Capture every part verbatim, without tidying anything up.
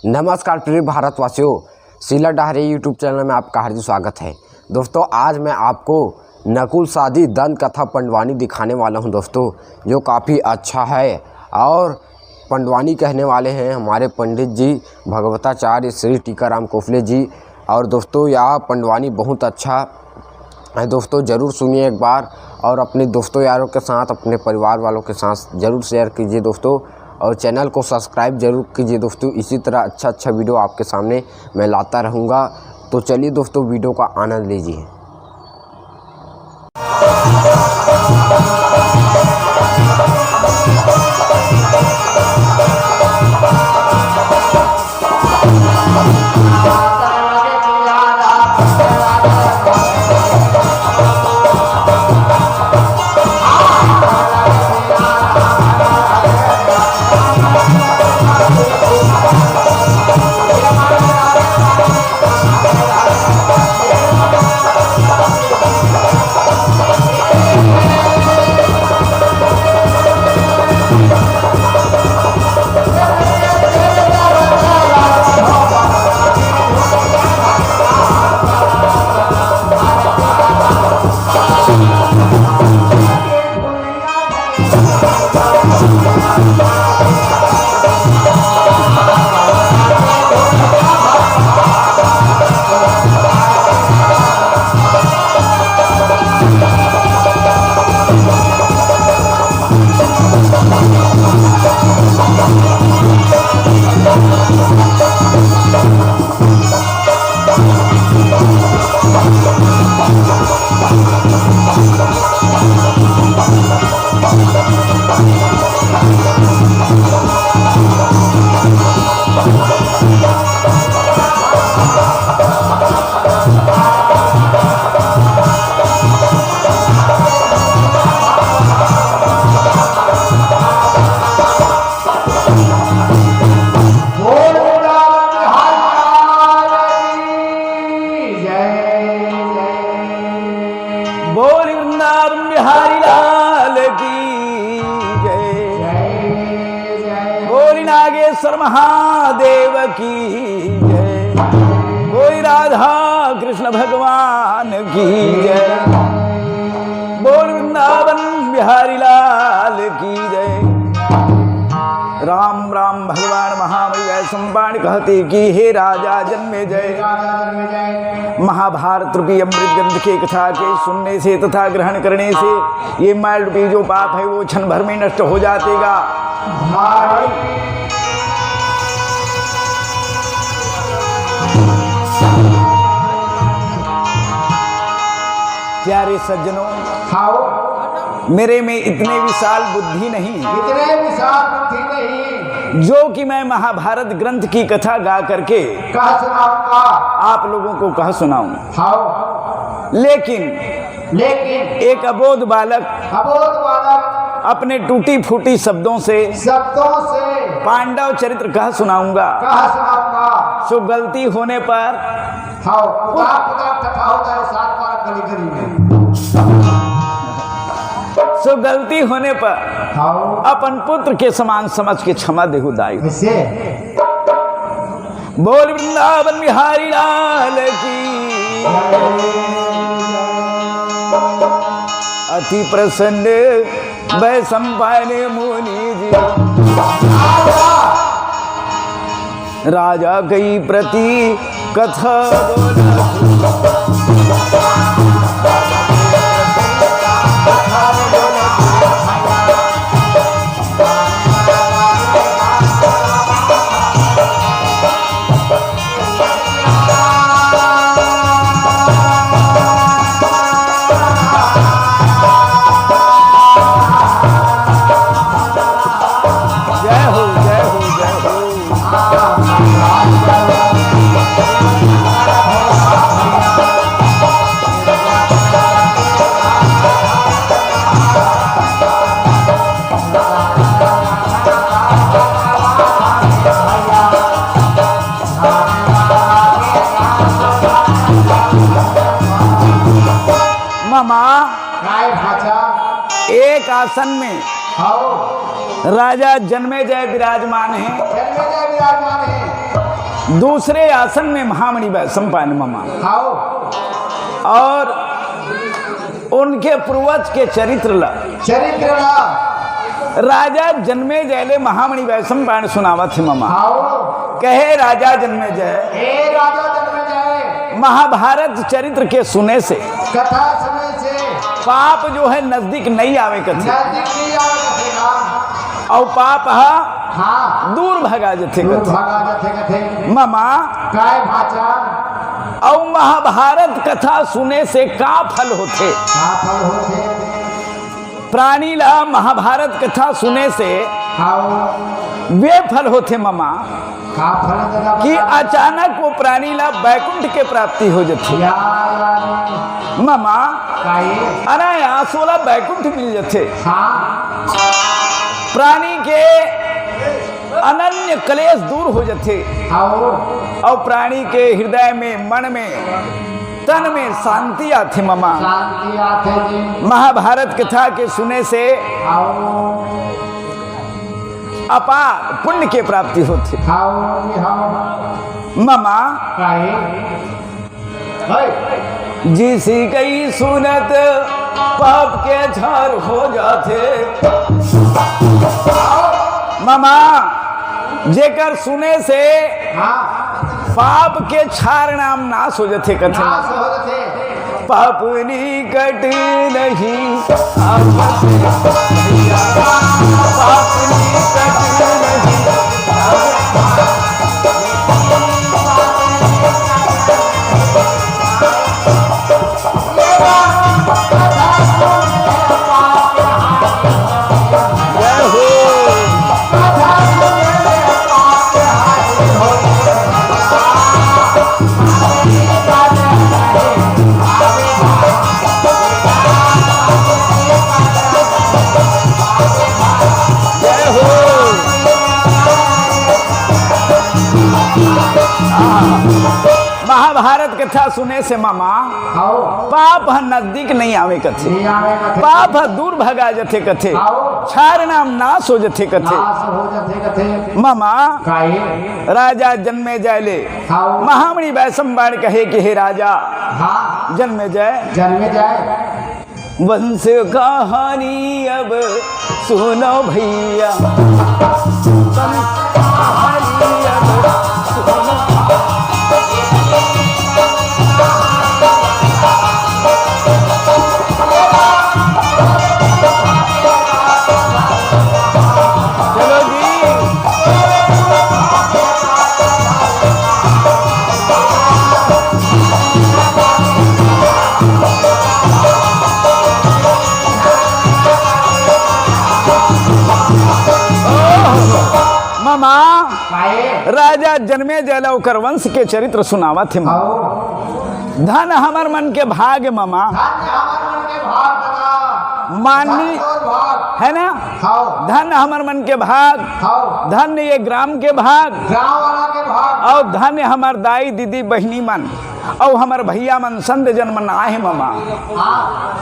नमस्कार प्रिय भारतवासियों, शीला डहरे YouTube चैनल में आपका हार्दिक स्वागत है। दोस्तों, आज मैं आपको नकुल शादी दंत कथा पंडवानी दिखाने वाला हूं दोस्तों, जो काफ़ी अच्छा है। और पंडवानी कहने वाले हैं हमारे पंडित जी भगवताचार्य श्री टीकाराम कोफले जी। और दोस्तों, यह पंडवानी बहुत अच्छा है दोस्तों, ज़रूर सुनिए एक बार। और अपने दोस्तों यारों के साथ, अपने परिवार वालों के साथ ज़रूर शेयर कीजिए दोस्तों। और चैनल को सब्सक्राइब जरूर कीजिए दोस्तों। इसी तरह अच्छा अच्छा वीडियो आपके सामने मैं लाता रहूँगा। तो चलिए दोस्तों, वीडियो का आनंद लीजिए। बोल वृंदावन बिहारी लाल की जय। बोल नागेश्वर महादेव की जय। बोल राधा कृष्ण भगवान की जय। बोल वृंदावन बिहारी लाल की जय। राम राम भगवान महावीर वैशंपायन कहते कि हे राजा जन्मे जय, महाभारत रूपी अमृत ग्रंथ के कथा के सुनने से तथा ग्रहण करने से ये मैल रूपी जो पाप है वो क्षण भर में नष्ट हो जातेगा। प्यारे सज्जनों, खाओ। मेरे में इतने विशाल बुद्धि नहीं, इतने विशाल बुद्धि नहीं। जो कि मैं महाभारत ग्रंथ की कथा गा करके कह सुनाऊंगा। आप लोगों को कह सुनाऊं। खाओ। लेकिन लेकिन एक अबोध बालक अबोध बालक अपने टूटी फूटी शब्दों से शब्दों से पांडव चरित्र कह सुनाऊंगा। कह सुनाऊंगा। सो गलती होने पर हाँ, उदार पुदार ठठा होता है सात बार गली गली में। सो गलती होने पर हाँ। अपन पुत्र के समान समझ के क्षमा देहु दाई। ऐसे। बोल वृंदावन बिहारी लाल की। अति प्रसन्न वैशंपायन मुनि जी। राजा कई प्रति कथा बोला। जय हो, जय हो, जय हो। मामा, काय भाचा? एक आसन में हाओ। राजा जन्मेजय विराजमान है। जन्मेजय विराजमान है। दूसरे आसन में महामणि वैशंपायन ममा। हाव। और उनके पूर्वज के चरित्र ला। चरित्र ला। राजा जनमेजय ले महामणि वैशंपायन सुनावत हे ममा। हाव। कहे राजा जनमेजय। हे राजा जनमेजय। महाभारत चरित्र के सुने से। कथा सुने से। पाप जो है नजदीक नहीं आवे कथे। नजदीक नहीं आवे कथे। और पाप ह हाँ। दूर भगा जथे दूर कथे। भगा जथे कथे। ममा। काय भाचा? अउ महाभारत कथा सुने से का फल होथे? का फल होथे? प्राणी ला महाभारत कथा सुने से हाव। वे फल होथे ममा का फल दादा कि बता? अचानक वो प्राणी ला बैकुंठ के प्राप्ति हो जथे। या, या। ममा। काय? अनायास ओला बैकुंठ मिल जथे। हाँ। प्राणी के अनन्य कलेश दूर हो जथे। हाव। और प्राणी के हृदय में, मन में, तन में शांति आथे ममा। शांति आथे जी। महाभारत कथा के सुने से हाव। अपार पुण्य के प्राप्ति होथे। हाव जी, हाव। ममा। काय? जिसकी सुनत पाप के क्षार हो जाथे। ममा, जेकर सुने से हाँ। पाप के क्षार नाम नाश हो जाथे कथे। नाश हो जाथे। पाप निकट नहीं, पाप निकट नहीं। महाभारत कथा सुने से ममा हाव। पाप ह नजदीक नहीं आवे कथे। नहीं आवे कथे। पाप ह दूर भगा जथे कथे। हाव। क्षार नाम नाश हो जथे कथे। नाश हो जथे कथे। ममा काय? राजा जनमेजय ले हाव। महामणि वैशंपायन कहे कि हे राजा हाँ। जनमेजय। जनमेजय। वंश कहानी अब सुनो भैया। वंश कहानी अब सुनो। चलो जी। ममा, काय? राजा जनमेजय ल ओकर वंश के चरित्र सुनावत हे ममा। हाव। धन हमर मन के भाग ममा। धन हमर मन के भाग बता। माननीय धन तोर भाग। है ना? हाव। धन हमर मन के भाग। हाव। धन ये ग्राम के भाग। गाँव वाला के भाग। अउ धन्य हमर दाई, दीदी, बहिनी मन, अउ हमर भैया मन, संत जन मन आहे ममा। हाँ।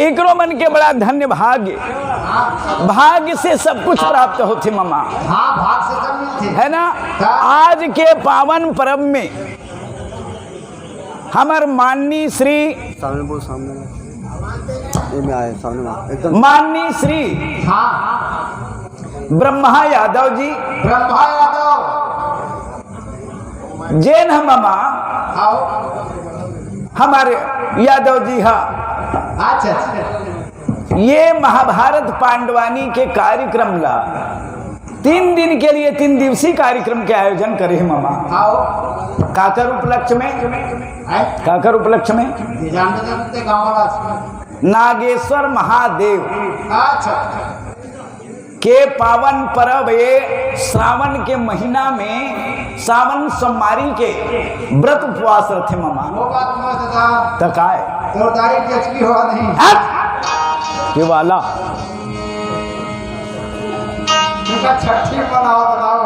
एकरो मन के बड़ा धन्य भाग्य। हाँ। भाग्य से सब कुछ प्राप्त होथे ममा। हाँ, भाग से सब मिलथे। है ना? हाँ। आज के पावन पर्व में हमर माननीय श्री सामने बोल, सामने। ये में आए, सामने में, एकदम। माननीय श्री हाँ। ब्रह्मा यादव जी, ब्रह्मा यादव। जेन ह ममा हाव। हमर यादव जी ह अच्छा, अच्छा। ये महाभारत पांडवानी के कार्यक्रम ला तीन दिन के लिए, तीन दिवसीय कार्यक्रम के आयोजन करे हे ममा। हाव। काकर उपलक्ष्य में? हैं? काकर उपलक्ष्य में? ये जानते जानते गाँव वाला। नागेश्वर महादेव अच्छा। के पावन पर्व ये श्रावण के महीना में सावन सोमवारी के व्रत उपवास रथे ममा। वो बात मत बता। त काय? तो तारीख जचकी हो नहीं। हट! के वाला। तुमका छठी मनाओ, बताओ।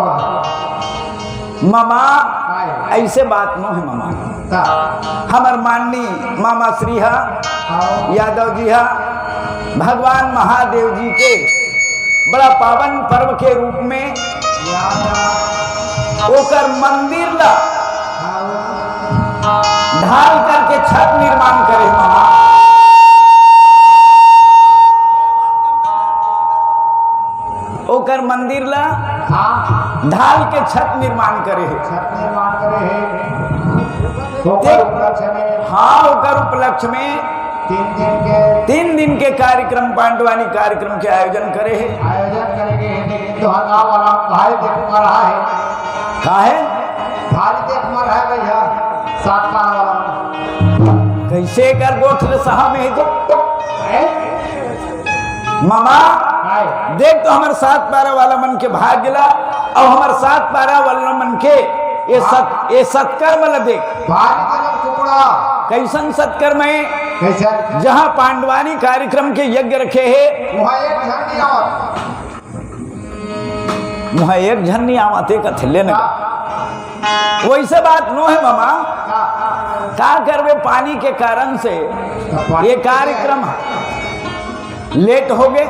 ममा, काय? ऐसे बात नो हे ममा। ता। हमर माननीय मामा श्री हा, हाँ। यादव जी हा, भगवान महादेव जी के बड़ा पावन पर्व के रूप में या, या। वो ओकर मंदिर ला ढाल करके छत निर्माण करे हे मामा। ओकर मंदिर ला हाँ। ढाल के छत निर्माण करे हे। छत निर्माण करे हे। ओकर ते-, उपलक्ष्य में हाँ, ओकर उपलक्ष्य में तीन दिन के तीन दिन के कार्यक्रम, पांडवानी कार्यक्रम के आयोजन करे हे। आयोजन करे गे हे, लेकिन तोहर गाँव वाला भारी देख मरहा हे। का हे? भारी देख मरहा हे भैया, सात पारा वाला। कैसे कर गोठ ले सहा में हे जे? हैं? मामा, काय? देख तो हमर सात पारा वाला मन के भाग गेला, अउ हमर सात पारा वाला मन के ये सत-, ये सत्कर्म ला देख। भारी जन्म कुकड़ा। कैसन सत्कर्म हे? कैसन? जहाँ पांडवानी कार्यक्रम के यज्ञ रखे हे, वहाँ एक झन नहीं आवत। वहाँ एक झन नहीं आवत, एक अथेले न गा। हाँ। वैसे बात नो हे मामा। हाँ। का करबे, पानी के कारण से तो पानी ये के कार्यक्रम लेट हो गे।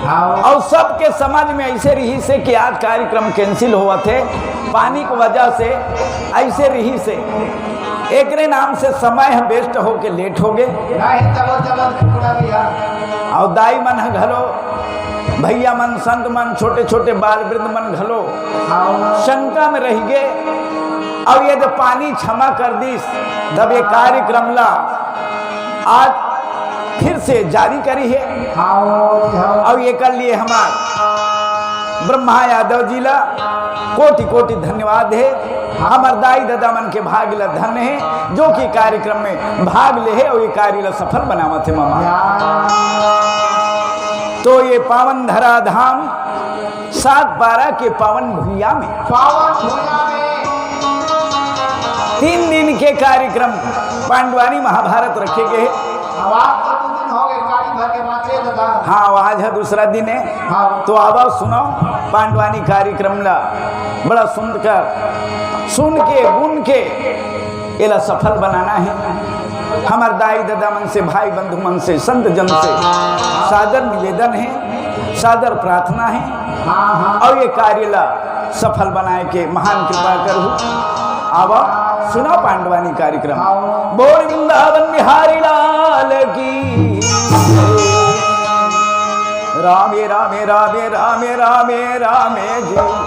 हाँ। अउ सबके समझ में ऐसे रहिस हे कि आज कार्यक्रम cancel होवत हे, पानी के वजह से ऐसे रहिस हे। एकरे नाम से समय ह waste होके लेट हो गे। नहीं, चलो, चलो, पूरा भैया। अउ दाई मन ह घलो, भैया मन, संत मन, छोटे-छोटे बाल वृद्ध मन घलो हाँ। शंका में रहि गे। अउ यदि पानी क्षमा कर दिस, तब ये कार्यक्रम ला आज फिर से जारी करी हे। हाँ, हाँ। अउ एकर लिए हमार ब्रह्मा यादव जी ला कोटि कोटि धन्यवाद हे। हमर दाई ददा मन के भाग ला धन्य हे, जो कि कार्यक्रम में भाग ले हे अउ ये कार्य ला सफल बनावत हे मामा। या। तो ये पावन धरा धाम सात पारा के पावन भुइया में पावन भुइया में तीन दिन के कार्यक्रम पांडवानी महाभारत रखे गे हे। आवाज तो दू दिन हो गे, गाड़ी भर के बाँचे दादा। हाँ, आज ह दूसरा दिन हे। हाँ। तो आवा सुनाओ, पांडवानी कार्यक्रम ला बड़ा सुंदर कर सुन के, गुन के एला सफल बनाना हे। हमर दाई ददा मन से, भाई बंधु मन से, संत जन से सादर निवेदन हे, सादर प्रार्थना हे। हाँ, हाँ। अउ ये कार्य ला सफल बनाए के महान कृपा करहु। आवा, सुना पांडवानी कार्यक्रम। हाँ। बोल वृंदावन बिहारी लाल की। रामे, रामे, रामे, रामे, रामे, रामे जी। रामे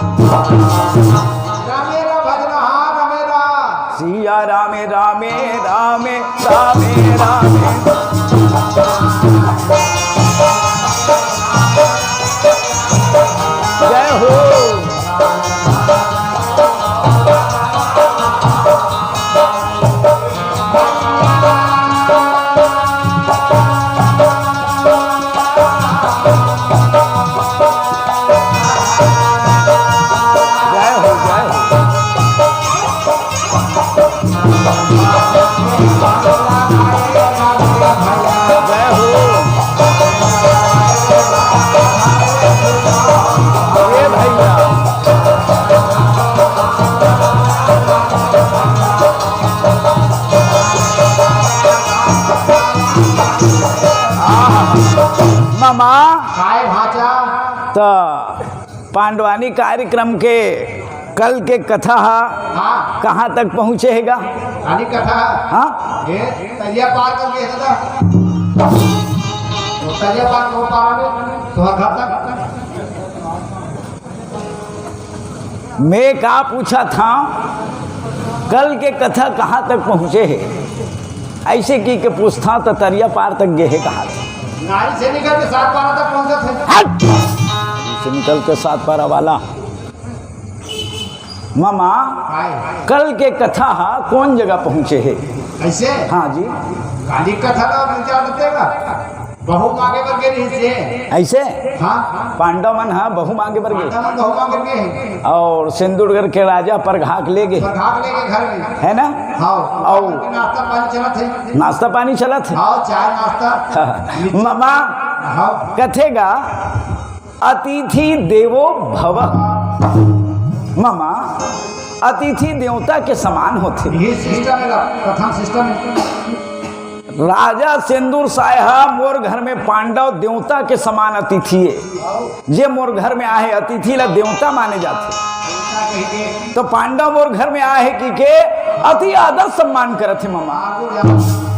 रा भजन, हाँ, रामे रा। सिया रामे, रामे, रामे, रामे, रामे। जय हो। जय हो, जय हो। जय हो। ए भैया। आहा। मामा। काय भाचा? त पांडवानी कार्यक्रम के कल के कथा हा हाँ। कहाँ तक पहुँचे हे गा? काली कथा। हाँ। ये तरिया पार कर गए दादा। वो तरिया पार को पार में तो घर तक। मैं का पूछा था, कल के कथा कहाँ तक पहुँचे हे? ऐसे की के पूछता त तरिया पार तक गे हे कहा। नारी से निकल के सात पारा तक पहुँचत हे। हट! से निकल के सात पारा वाला। मामा, हाय। कल के कथा हा कौन जगह पहुँचे हे? ऐसे? हाँ जी। काली कथा ला विचार देते का? बहू मांगे बर गे रहिस हे। ऐसे? हाँ। पांडव मन हा बहू मांगे बर गे। पांडव मन बहू मांगे बर गे हे। अउ सिंदूरगढ़ के राजा परघा के ले गे। परघा के ले गे घर में। हे ना? हाँ। अउ नाश्ता पानी चलत हे। नाश्ता पानी चलत हे। हाँ, चाय नाश्ता। मामा, हाँ। कथे गा, अतिथि देवो भव। मामा, अतिथि देवता के समान होथे। ये system हे, प्रथम system हे। राजा सिंदूर साय हा मोर घर में पांडव देवता के समान अतिथि हे। जे मोर घर में आहे, अतिथि ला देवता माने जाथे। तो पांडव मोर घर में आए हे कहिके अति आदर सम्मान करत हे ममा।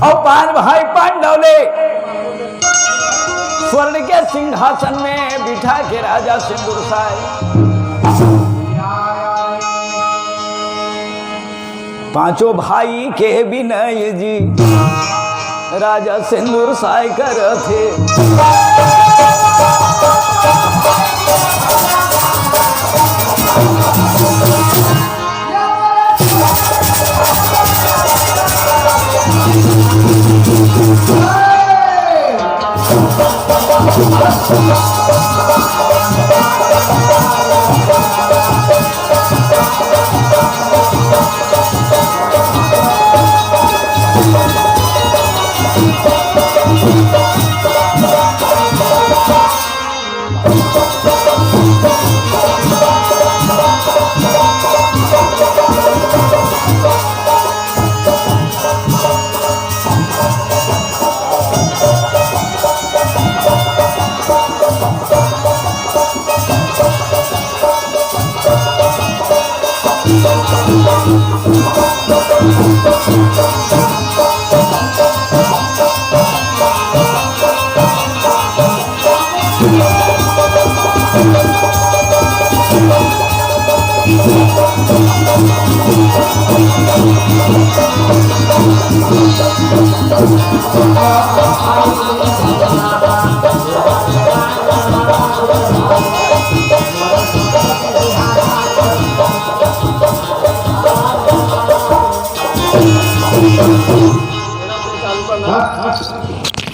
अउ पांच भाई पांडव ले स्वर्ण के सिंहासन में बिठा के राजा सिंदूर साय पांचों भाई के विनय जी राजा सिंदूर साय करत हे।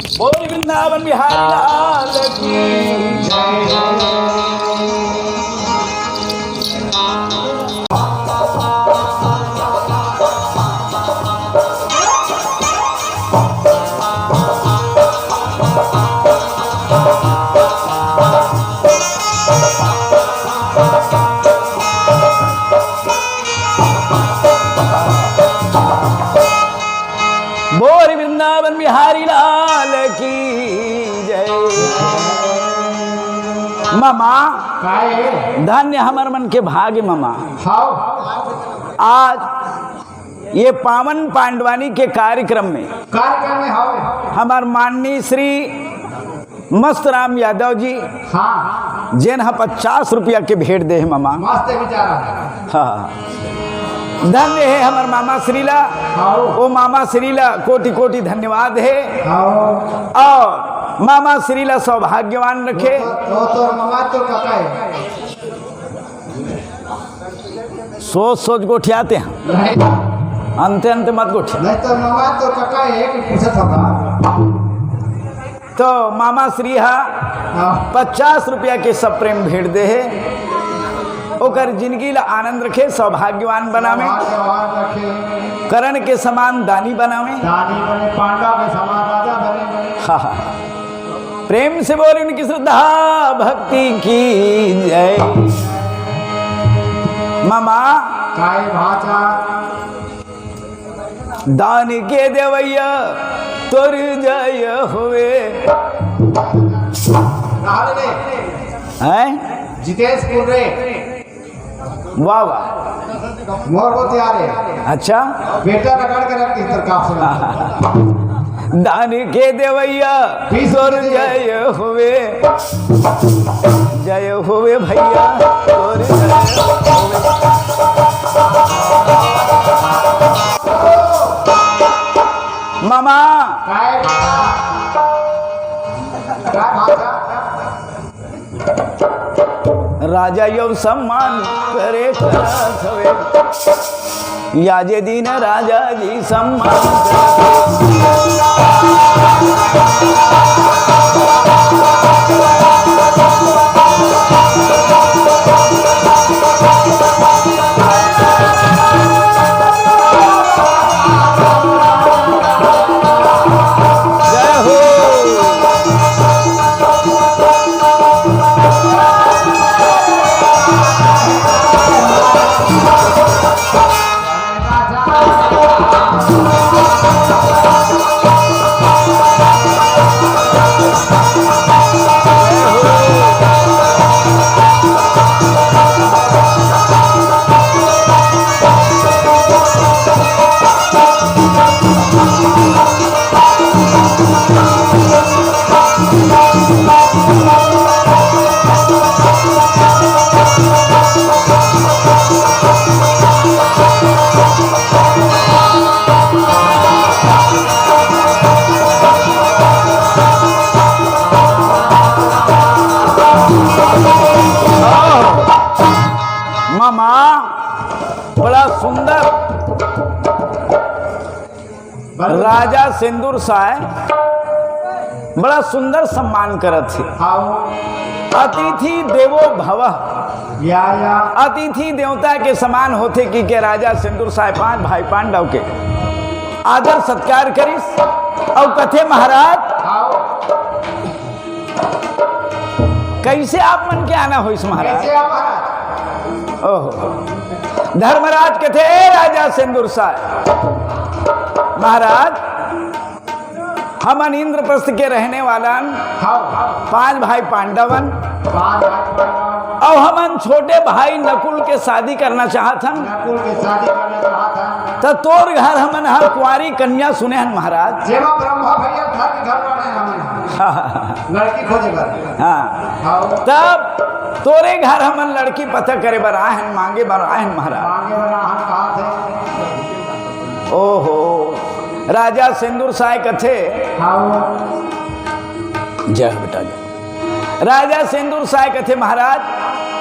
बोल वृंदावन बिहारी लाल की। बोल वृंदावन बिहारी लाल की जय। ममा, काहे? धन्य हमर मन के भाग्य ममा। हाव। आज ये पावन पांडवानी के कार्यक्रम में कार्यक्रम में हाव। हमर माननीय श्री मस्त राम यादव जी, हाँ। जेन ह पचास रुपया के भेंट दे हे ममा। मस्त विचार हे। हाँ। धन्य हे हमर मामा श्री ला। हाँ। ओ मामा श्री ला कोटि कोटि धन्यवाद हे। हाँ। अउ मामा श्री ला सौभाग्यवान रखे। वो तो, वो तो मामा तो काका हे। सोच सोच गोठियाते हैं। नहीं। अंते अंते मत गोठिया। नहीं तो मामा तो काका हे कि पूछत होगा। तो मामा श्री हा हाँ। पचास रुपया के सप्रेम भेंट दे हे। ओकर जिंदगी ला आनंद रखे, सौभाग्यवान बनावे। सौभाग्यवान रखे। करण के समान दानी बनावे। दानी बने, पांडव के समान राजा बने, बने। हाँ, हाँ। प्रेम से बोल उनकी श्रद्धा भक्ति की जय। ममा काहे भाचा? दान के देवैया तोर जय होवे। राहुल ने हैं? जितेश कुर्रे। वाह, वाह। मोर को तैयार हे। अच्छा। बेटा रगड़ के रख दी तरकाप से। दान के देवैया तोर जय होवे। जय होवे भैया, तोर जय होवे। मामा। काय भाषा? काय भाषा? राजा यो सम्मान करे करत हवे। या जे दिन राजा जी सम्मान करत हवे। जय हो। बड़ा सुंदर राजा सेंदुर साय, बड़ा सुंदर सम्मान करत हे। हाँ। अतिथि देवो भव। या, या। अतिथि देवता के समान होथे कहिके राजा सेंदुर साय पांच भाई पांडव के आदर सत्कार करिस। अउ कथे महाराज, हाँ। कइसे आप मन के आना होइस महाराज? कइसे आप महाराज? ओहो। धर्मराज कथे, "ए राजा सेंदुर साय, महाराज, हमन इंद्रप्रस्थ के रहने वालन, हाँ, हाँ। पांच भाई पांडवन, पांच भाई पांडवन। अउ हमन छोटे भाई नकुल के शादी करना चाहत हन। नकुल के शादी करना चाहत हन। त तोर घर हमन ह कुंवारी कन्या सुने हन महाराज।" जेमा ब्रह्मा भैया घर के घर वाले हमन ह। लड़की खोजे बर। हाँ। हाँ। तब तोरे घर हमन लड़की पता करे बर आए हन, मांगे बर आए हन महाराज। मांगे बर आए हन, कहा थे। ओहो, राजा सेंदुर साय कथे। हाँ। जय हो बेटा, जय। राजा सेंदुर साय कथे, "महाराज,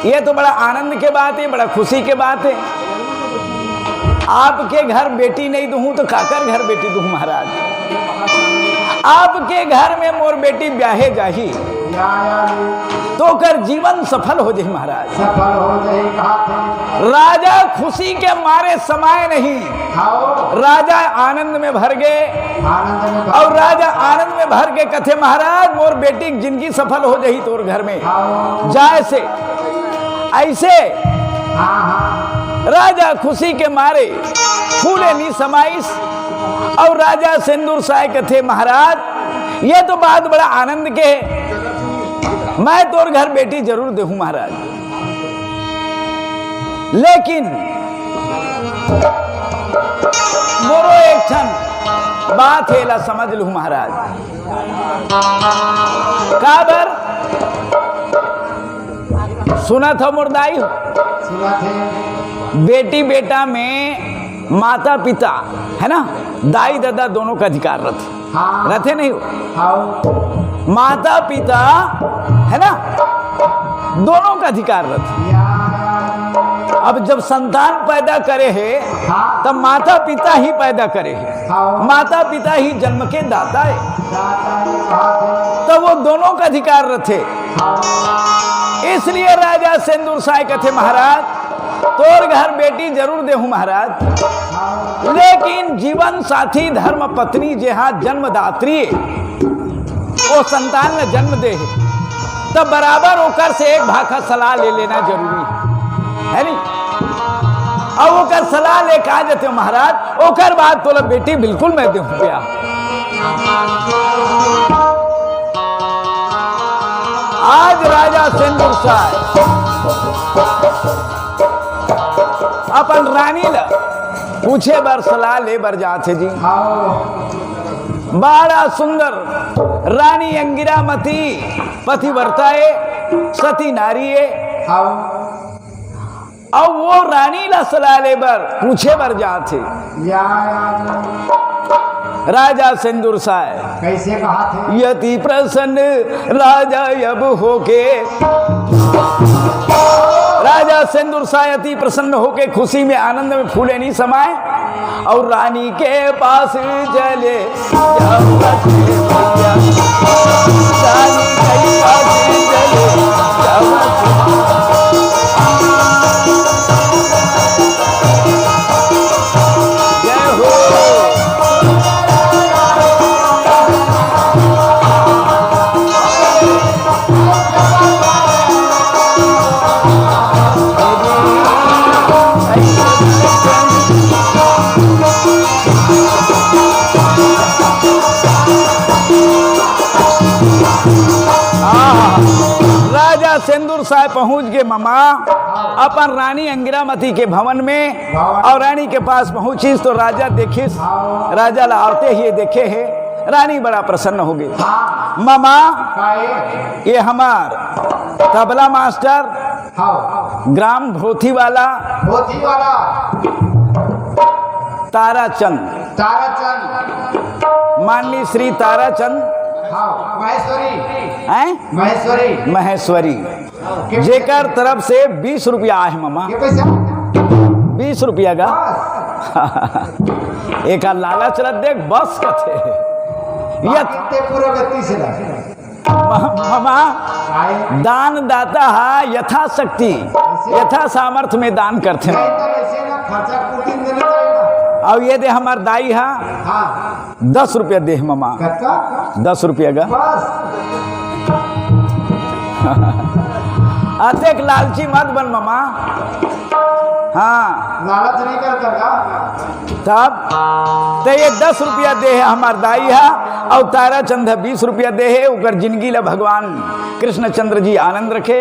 ये तो बड़ा आनंद के बात है, बड़ा खुशी के बात है। आपके घर बेटी नहीं दूहूं तो काकर घर बेटी दूहूं महाराज? आपके घर में मोर बेटी ब्याहे जाही, तो ओकर जीवन सफल हो जाही महाराज।" सफल हो जाही, कहा थे। राजा खुशी के मारे समाय नहीं। हाँ। राजा आनंद में भर गे। आनंद में भर अउ राजा आनंद में भर के कथे, "महाराज, मोर बेटी के जिंदगी सफल हो जाही तोर घर में।" हाँ। जाय से अइसे हाँ, हाँ। राजा खुशी के मारे फूले नी समाइस। अउ राजा सेंदुर साय कथे, "महाराज, ये तो बात बड़ा आनंद के हे, मैं तोर घर बेटी जरूर देहूं महाराज।" लेकिन मोरो एक ठन बात हे, एला समझ लू महाराज। काबर? सुनत हो मोर दाई हो? सुनत हे। बेटी बेटा में माता पिता, है ना, दाई ददा दोनों का अधिकार रथे। हाँ। रथे नहीं हो? हाँ। माता पिता, है ना, दोनों का अधिकार रथे। या। अब जब संतान पैदा करे हे, हाँ। तब माता पिता ही पैदा करे हे। हाँ। माता पिता ही जन्म के दाता हे। दाता हे, हाँ। तब वो दोनों का अधिकार रथे। हाँ। इसलिए राजा सेंदुर साय कथे, "महाराज, तोर घर बेटी जरूर देहूं महाराज, लेकिन जीवन साथी धर्म पत्नी जेहा जन्मदात्री हे, वो संतान ला जन्म दे हे, तब बराबर ओकर से एक भाखा सलाह ले लेना जरूरी हे, है नी? अउ ओकर सलाह लेके आ जाते हो महाराज, ओकर बाद तोला बेटी बिल्कुल मैं देहूं प्या।" आज राजा सेंदुर साय अपन रानी ला पूछे बर सलाह ले बर जात हे जी। हाँ। बड़ा सुंदर रानी अंगिरामती पतिव्रता हे, सती नारी हे। हाँ। अउ वो रानी ला सलाह ले बर पूछे बर जात हे। या, या, या। राजा सेंदुर साय कइसे कहा थे? अति प्रसन्न राजा अब होके। राजा सेंदुर साय अति प्रसन्न होके, खुशी में, आनंद में फूले नी समाय। अउ रानी के पास चले जावत भैया, रानी के पास चले जावत। जय हो। आहा, राजा सेंदुर साय पहुंच गे ममा अपन रानी अंगिरामती के भवन में, अउ रानी के पास पहुंचिस तो राजा देखिस, राजा ला आवते ही देखे हे, रानी बड़ा प्रसन्न हो गे। हाँ। ममा, का हे? ये हमार तबला मास्टर, हाँ। ग्राम भोथी वाला, भोथी वाला। ताराचंद। ताराचंद। माननीय श्री ताराचंद। हाँ, महेश्वरी। हैं? महेश्वरी। महेश्वरी। हाँ, के जेकर तरफ से बीस रुपया आए हे ममा। के पैसा? तीस रुपया का। एका लालच ल देख, बस कथे। यथ-, बाकी ते पूरा बत्तीस हजार। म-, ममा, काय? दान दाता हा यथाशक्ति, यथा सामर्थ्य में दान करथे। नहीं तो ऐसे ना, खर्चा कुटिन देना चाहिए ना। अउ ये दे हमर दाई हा। हाँ। दस रुपया दे ममा। कतका? दस रुपया का। बस। अतेक लालची मत बन ममा। हाँ। लालच नहीं कर कर का? तब ते ये दस रुपया दे हे हमर दाई हा, अउ ताराचंद बीस रुपया दे हे, ओकर जिंदगी ला भगवान कृष्णचंद्र जी आनंद रखे,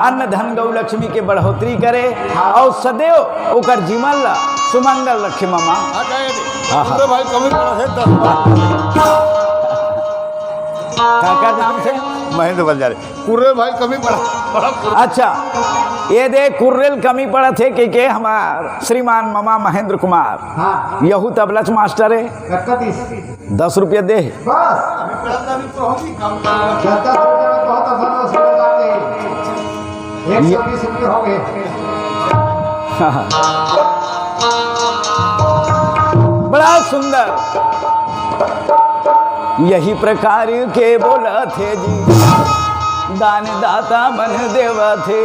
अन्न धन गौ लक्ष्मी के बढ़ोतरी करे, अउ सदैव ओकर जीवन ला सुमंगल रखे ममा। हाँ, कहे दे। हाँ, हाँ। पूरे भाई कमी पड़ा है, दस रुपया। काकर नाम से? महेंद्र बंजारे। कुर्रे भाई कमी पड़ा, बड़ा कुर्रे। अच्छा, ये दे कुर्रेल कमी पड़त हे के, के हमार श्रीमान ममा महेंद्र कुमार, हाँ। यहू तबलच मास्टर हे। कतका दीस? दस रुपया दे। बस। दस, दस रुपया में बहुत आसान हो जाते हैं। एक सौ बीस रुपये हो गए। बड़ा सुंदर। यही प्रकार के बोलथे जी, दान दाता मन देवथे।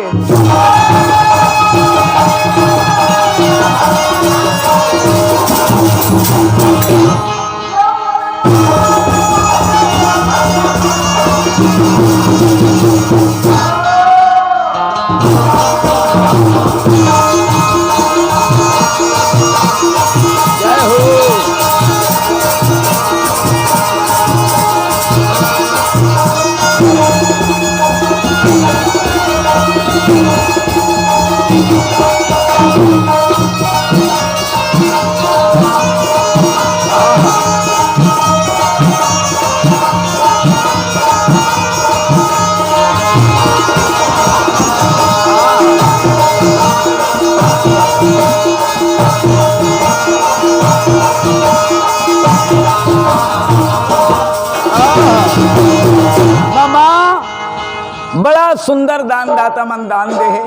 जय हो। ममा, बड़ा सुंदर दान दाता मन दान दे हे।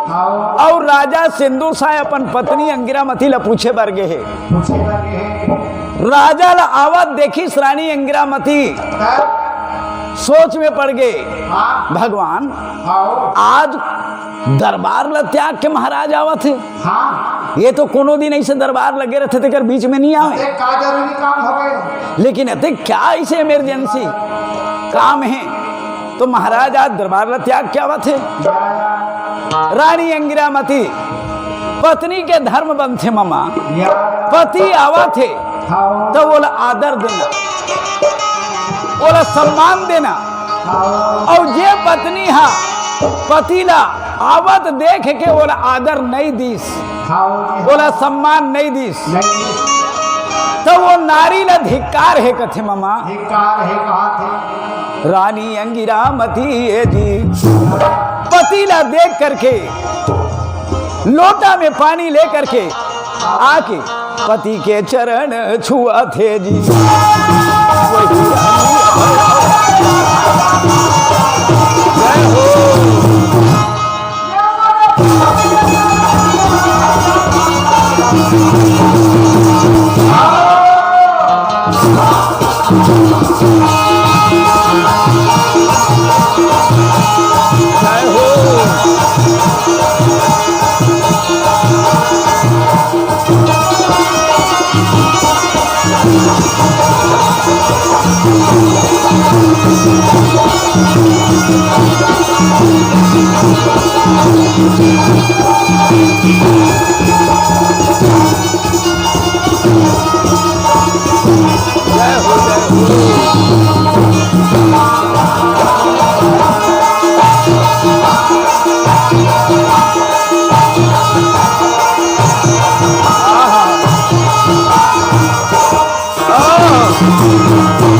हाँ। अउ राजा सिंदूर शाह अपन पत्नी अंगिरामती ला पूछे बर गे हे। पूछे बर गे हे। राजा ला आवत देखिस रानी अंगिरामती। हाँ। सोच में पड़ गे। हाँ। भगवान, हाँ। आज दरबार ला त्याग के महाराज आवत हे। हाँ। ये तो कोनो दिन ऐसे दरबार लगे रहते, तेकर बीच में नहीं आवे। अरे, का जरूरी काम हो गए? लेकिन अते क्या ऐसे इमरजेंसी काम हे, तो महाराज आज दरबार ला त्याग के आवत हे। रानी अंगिरामती पत्नी के धर्म बनथे ममा। पति आवत हे, तो ओला आदर देना, ओला सम्मान देना। अउ जे पत्नी हा पति ला आवत देख के ओला आदर नइ दिस, हाँ, वो भी ओला सम्मान नइ दिस, नहीं। त वो नारी ला धिक्कार हे कथे ममा। धिक्कार हे कहा थे। रानी अंगिरामती ए जी, पति ला देख करके लोटा में पानी ले करके आके पति के चरण छुआ थे जी। वही रानी। जय हो। जय हो।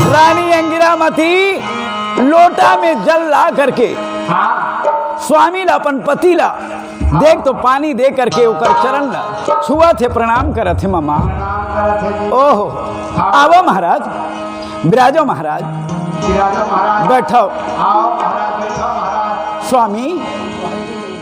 रानी अंगिरामती लोटा में जल ला करके स्वामी ला, अपन पति ला, देख तो पानी दे करके ओकर चरण ला छुआ थे, प्रणाम करत हे ममा। ओहो, आवा महाराज, विराजो महाराज, विराजो महाराज। बैठो। आओ महाराज, बैठो महाराज। स्वामी,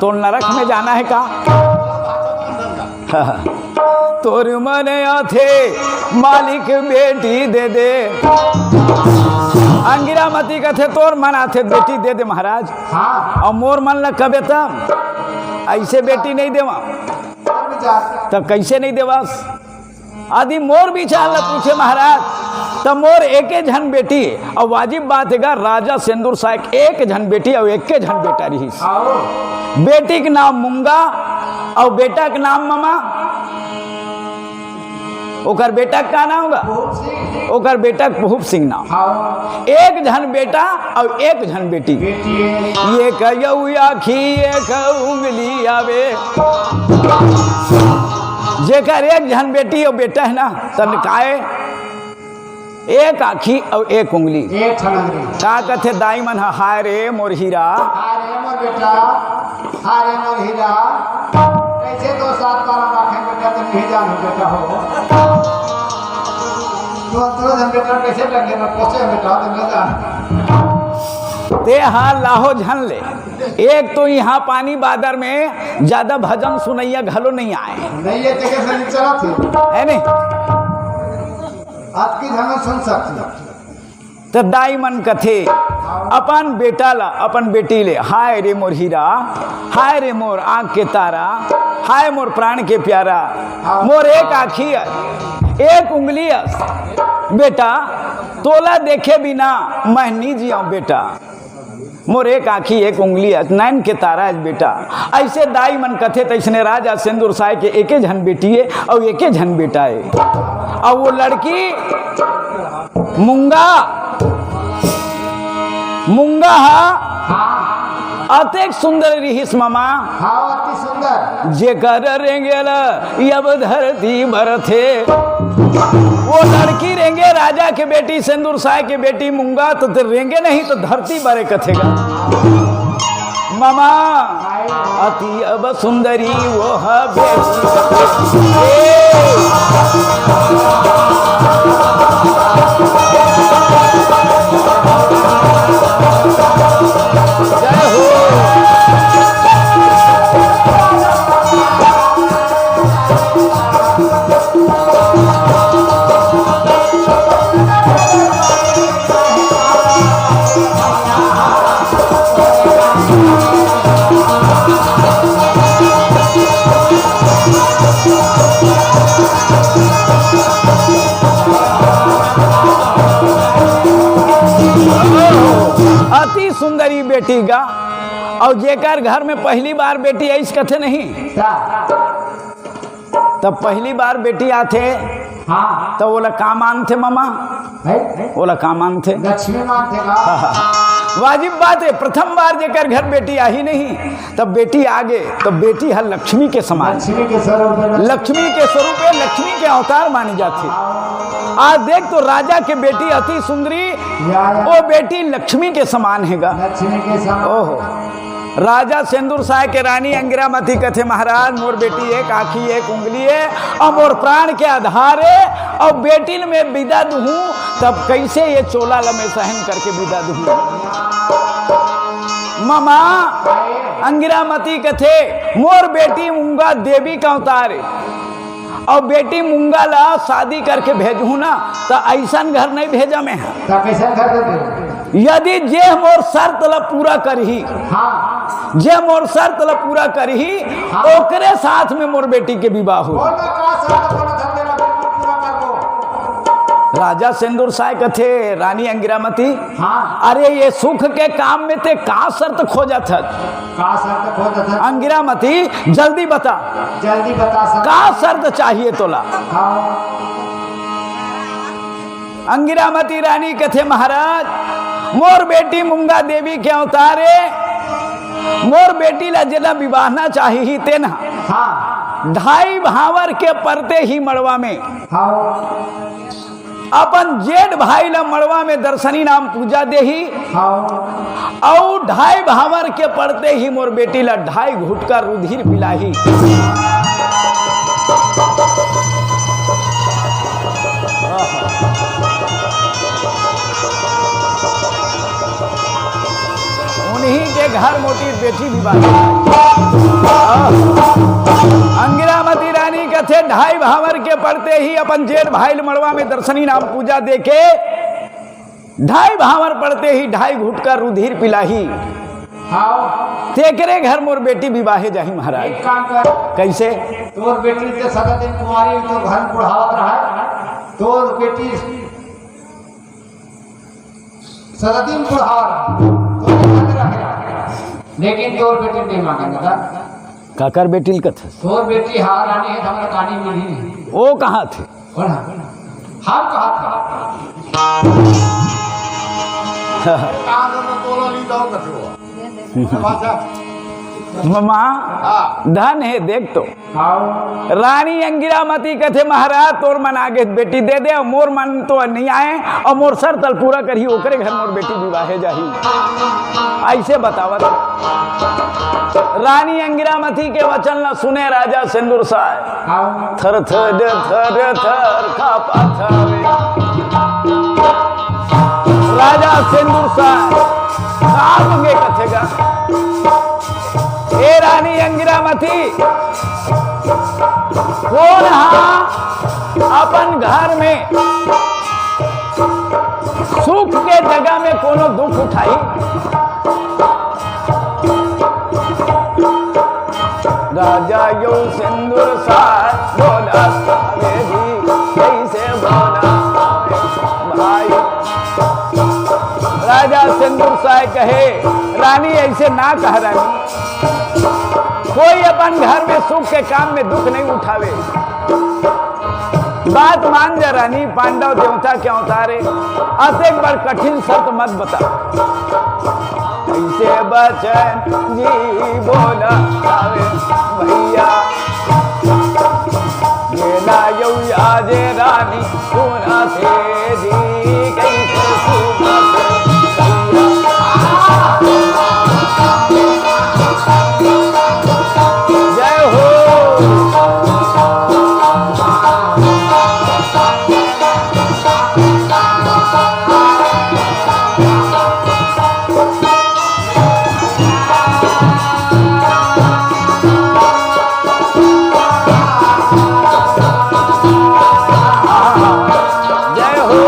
तोर नरक में जाना हे का? तोर मन आथे मालिक बेटी दे दे। अंगिरा मती कथे, तोर मन आथे बेटी दे दे महाराज। हाँ। अउ मोर मन ल कबे त अइसे बेटी नइ देवा। तब कइसे नइ देवस? यदि मोर विचार ल पूछे महाराज, त मोर एके झन बेटी, अउ वाजिब बात हे गा, राजा सेंदुर साय के एक झन बेटी अउ एके झन बेटा रिहिस। बेटी के नाम मुंगा अउ बेटा के नाम ममा। ओकर बेटा के का नाम गा? ओकर बेटा के बहुत सिंह नाम। एक झन बेटा अउ एक झन बेटी। बेटी। एक अउ आँखी, एक उंगली आवे। जेकर एक झन बेटी अउ बेटा हे ना, तब काय? एक आँखी अउ एक उंगली। एक ठन उंगली। का कथे दाई मन ह, "हाय रे मोर हीरा।" हाय रे मोर बेटा, हाय रे मोर हीरा। कइसे तो सात बारह लाख हे बेटा, तुम नहीं जानो बेटा हो। तो तुरंत हम बेटा कइसे टंगे में पोसे बेटा, तुम नहीं जानो। ते हा लाहो झन ले। एक तो इहाँ पानी बादर में जादा भजन सुनइया घलो नइ आय। नइ हे, तेकर से नइ चलत हे। हे नहीं? अतकी झन सुन सकथे। त दाई मन कथे, अपन बेटा ला, अपन बेटी ले, "हाय रे मोर हीरा, हाय रे मोर आँख के तारा, हाय मोर प्राण के प्यारा, मोर एक आँखी अस, एक उंगली अस, बेटा, तोला देखे बिना मैं नी जियंव बेटा।" मोर एक आँखी, एक उंगली अस, नैन के तारा अस बेटा। अइसे दाई मन कथे, तइसने राजा सेंदुर साय के एके झन बेटी ए अउ एके झन बेटा ए। अउ वो लड़की मूंगा, मूंगा हा अतेक सुंदर रिहिस ममा। हाँ, अति सुंदर। जेकर रेंगे ल अब धरती बरथे। वो लड़की रेंगे, राजा के बेटी, सेंदुर साय के बेटी मूंगा, त ते रेंगे नहीं त धरती बरे कथे गा। ममा, अति अब सुंदरी वो ह बेटी। ए। जय हो। अति सुंदरी बेटी गा, अउ जेकर घर में पहली बार बेटी आइस कथे नहीं, का? तब पहली बार बेटी आथे, हाँ। त ओला का मानथे ममा? है? ओला का मानथे? लक्ष्मी मानथे का? वाजिब बात हे, प्रथम बार जेकर घर बेटी आही नहीं, तब बेटी आगे, त बेटी ह लक्ष्मी के समान। लक्ष्मी के स्वरूप हे। लक्ष्मी के स्वरूप हे, लक्ष्मी के अवतार माने जाथे। आज देख तो राजा के बेटी अति सुंदरी, या, या। वो बेटी लक्ष्मी के समान हे गा। लक्ष्मी के समान। ओहो। राजा सेंदुर साय के रानी अंगिरामती कथे, "महाराज, मोर बेटी एक आँखी, एक उंगली हे, अउ मोर प्राण के आधार हे, अउ बेटी ल मैं बिदा दुहूँ, तब कइसे ये चोला ल मैं सहन करके बिदा दुहूँ?" ममा, अंगिरामती कथे, "मोर बेटी मूंगा देवी के अवतार हे।" अउ बेटी मूंगा ला शादी करके भेजहूँ ना, त अइसन घर नइ भेजा मैं ह। त कइसन घर भेजहूँ? यदि जे मोर शर्त ला पूरा करही, हाँ। जे मोर शर्त ला पूरा करही, हाँ। ओकरे साथ में मोर बेटी के विवाह हो। बोल ना, का शर्त बोला था तेरा, बिल्कुल पूरा कर दो। राजा सेंदुर साय कथे, "रानी अंगिरामती, हाँ। अरे ये सुख के काम में ते का शर्त खोजत हस?" का शर्त खोजत हस? अंगिरामती, जल्दी बता। जल्दी बता सर। का शर्त चाहिए तोला? हाँ। अंगिरामती रानी कथे, "महाराज, मोर बेटी मूंगा देवी के अवतार हे, मोर बेटी ला जेला बिबाहना चाहिही तेन ह हाँ। ढाई भांवर के परते ही मड़वा में हाँ। अपन जेठ भाई ला मड़वा में दर्शनी नाम पूजा देही, हाँ। अउ ढाई भांवर के परते ही मोर बेटी ला ढाई घुटका रुधिर पिलाही।" उन्हीं के घर मोटी बेटी विवाह। अंगिरामती रानी कथे, ढाई भांवर के परते ही अपन जेठ भाई ल मड़वा में दर्शनी नाम पूजा देके, ढाई भांवर परते ही ढाई घुटका रुधिर पिलाही। हाँ। तेकरे घर मोर बेटी विवाहे जाही महाराज। एक काम कर। कइसे? तोर बेटी के सदा दिन कुंवारी, तोर घर में बुढ़ावत रहा, तोर बेटी सदा दिन बुढ़ावत रहा, तोर घर में रहे, लेकिन तोर बेटी नहीं मांगे दादा। काकर बेटी ल कथस? तोर बेटी हा रानी हे, हमर कानी मिली नहीं। ओ कहाँ थे? कौन है? हम कहा था? कहाँ था? तोला ली जाओ कथो। अच्छा। ममा, हाँ। धन हे, देख तो। हाँ। रानी अंगिरामती कथे, "महाराज, तोर मन आगे बेटी दे दे, अउ मोर मन तो नइ आए, अउ मोर शर्त ल पूरा करही, ओकरे घर मोर बेटी विवाहे जाही।" अइसे बतावत। रानी अंगिरामती के वचन ला सुने राजा सेंदुर साय। हाँ। थर थर थर थर कांपत हवे। राजा सेंदुर साय का मांगे कथे गा? ए रानी अंगिरामती, कोन हा अपन घर में सुख के जगह में कोनो दुख उठाही? राजा यो सिंदूर साय बोला सावे जी, कैसे बोला सावे भाई। राजा सिंदूर साय कहे, रानी ऐसे ना कह रानी, कोई अपन घर में सुख के काम में दुख नहीं उठावे। बात मान जा रानी, पांडव देवता के अवतार हे, अतेक बड़ कठिन शर्त मत बता। कैसे बचन जी बोला सावे भैया, गेला यौ आज रानी सुना थे जी, कैसे सुना थे भैया। जय हो। जय हो।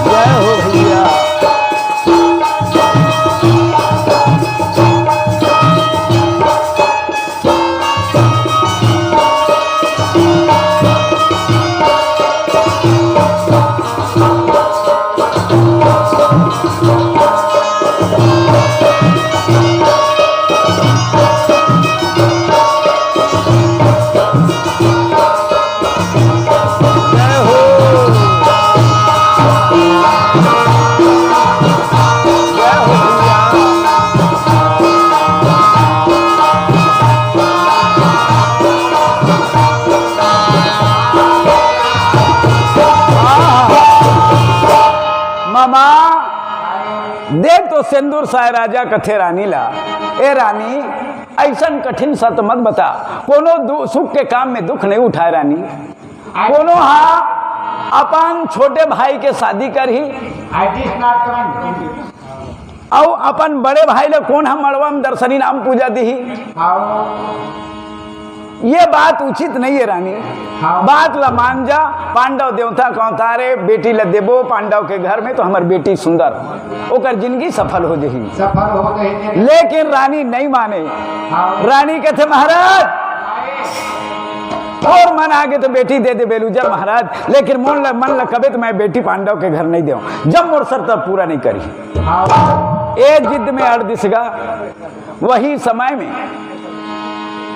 जय हो भैया। मामा, देख तो सिंदूर साय राजा कथे रानी ला, ए रानी, अइसन कठिन शर्त मत बता, कोनो दु-, सुख के काम में दुख नहीं उठाय रानी। कोनो हा अपन छोटे भाई के शादी करही, I did not come। अउ अपन बड़े भाई ल कोन ह मड़वा म दर्शनी नाम पूजा दिही? हाँ। ये बात उचित नहीं है रानी। हाँ। बात ल मान जा, पांडव देवता के अवतार हे, बेटी ल देबो पांडव के घर में तो हमर बेटी सुंदर, ओकर जिंदगी सफल हो जही। सफल हो जही। लेकिन रानी नहीं माने। हाँ। रानी कथे महाराज, तोर मन आगे तो बेटी दे दे बेलूजर महाराज, लेकिन मोर ल-, मन ल कबे तो मैं बेटी पांडव के घर नहीं देव, जब मोर शर्त पूरा नहीं करी। हाँ। ए जिद में अड़ दिस गा। वही समय में